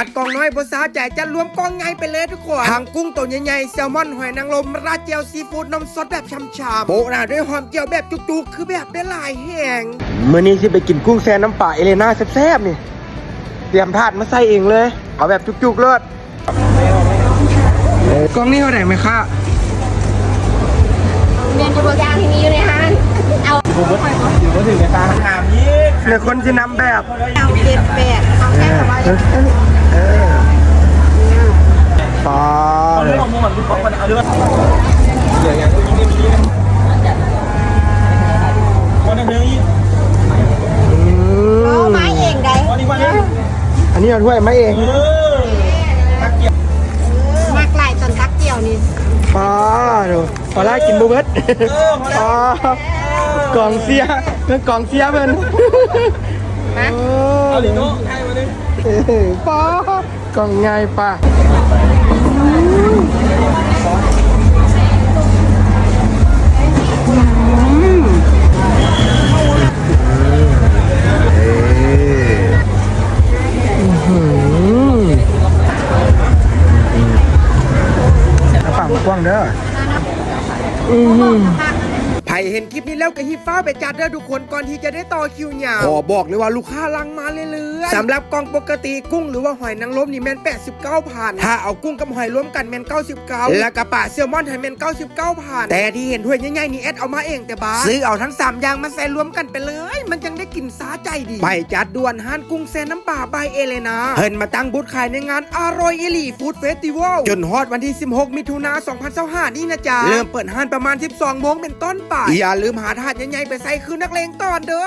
ອັດກອງນ້ອຍບໍ່ຊາໃຈ ຈັດລວມກອງໃຫຍ່ໄປເລີຍທຸກຄົນ ທັງກຸ້ງໂຕໃຫຍ່ໆ ແຊວມອນ ຫອຍນາງລົມ ລາດແຈ່ວຊີຟູດ ນົມສົດແບບຊ່ຳໆ ໂປະໜ້າດ້ວຍຫອມແຈ່ວແບບຈຸກໆ ຄືແບບໄດ້ຫຼາຍແຮງ. ມື້ນີ້ຊິໄປກິນກຸ້ງແຊ່ນ້ຳປາເອເລນາແຊບໆ ນີ້ ຕຽມຖາດມາໃສ່ເອງເລີຍ ເອົາແບບຈຸກໆໂລດ. ເອີ ກ່ອງນີ້ເທົ່າໃດແມ່ຄ້າ? ແມ່ນຢູ່ບໍ່? ຢ່າງທີ່ມີຢູ່ໃນຮ້ານ ເອົາ ບໍ່ ບໍ່ ບໍ່ຖືກແມ່ຄ້າຖາມອີກ ແລ້ວຄົນຊິນຳແບບ ເອົາເຈັດແປດ ເອົາແຄ່ປະມານ ເອີ ເອີ ປາ ເອົາເລື່ອງຂອງໝູ່ກ່ອນ ເອົາເລື່ອງ ເຫຼືອຫຍັງອີກ? ອືມ ເອົາມາເອງໄດ໋ ອັນນີ້ເອົາຖ້ວຍມາເອງ ເອີ ຕັກກຽວ ມັກຫຼາຍຕອນຕັກກຽວນີ້ ປາໂທ້ ປາຫຼ້າກິນບໍ່ເບິດ ເອີ ປາ ກອງເຊຍ ເປັນກອງເຊຍເພິ່ນ ມາ ເອົາເລີຍເນາະ ໃຫ້ມາເລີຍ ເອີ ປາ ກອງໃຫຍ່ປະ ອືມ ເອີ ອືມ ປາກກວ້າງເດີ ອືມ ໃຜເຫັນຄລິບນີ້ແລ້ວກໍຮີບຟ້າວໄປຈັດເດີທຸກຄົນ ກ່ອນທີ່ຈະໄດ້ຕໍ່ຄິວຍາວ ຂໍບອກເລີຍວ່າລູກຄ້າຫຼັ່ງມາເລື້ອຍໆ ສຳລັບກ່ອງປົກກະຕິ ກຸ້ງ ຫຼືວ່າຫອຍນາງລົມນີ້ແມ່ນແປດສິບເກົ້າພັນ ຖ້າເອົາກຸ້ງກັບຫອຍລວມກັນແມ່ນເກົ້າສິບເກົ້າ ແລ້ວກໍປາແຊວມອນໃຫ້ແມ່ນເກົ້າສິບເກົ້າພັນ ແຕ່ທີ່ເຫັນຖ້ວຍໃຫຍ່ໆນີ້ແອັດເອົາມາເອງແຕ່ບາດ ຊື້ເອົາທັງສາມຢ່າງມາໃສ່ລວມກັນໄປເລີຍ ມັນຈັ່ງໄດ້ກິນສະໃຈດີ ໄປຈັດດ່ວນ ຮ້ານກຸ້ງແຊ່ນ້ຳປາບາຍເອເລນາ ເພິ່ນມາຕັ້ງບູດຂາຍໃນງານອະຮ່ອຍອີ່ຫຼີຟູດເຟສຕິວອລ ຈົນຮອດວັນທີສິບຫົກ ມິຖຸນາ ສອງພັນຊາວຫ້າ ນີ້ນະຈ໊ະ ເລີ່ມເປີດຮ້ານປະມານສິບສອງໂມງເປັນຕົ້ນໄປ ຢ່າລືມຫາຖາດໃຫຍ່ໆໄປໃສ່ຄືນັກເລງຕອນເດີ.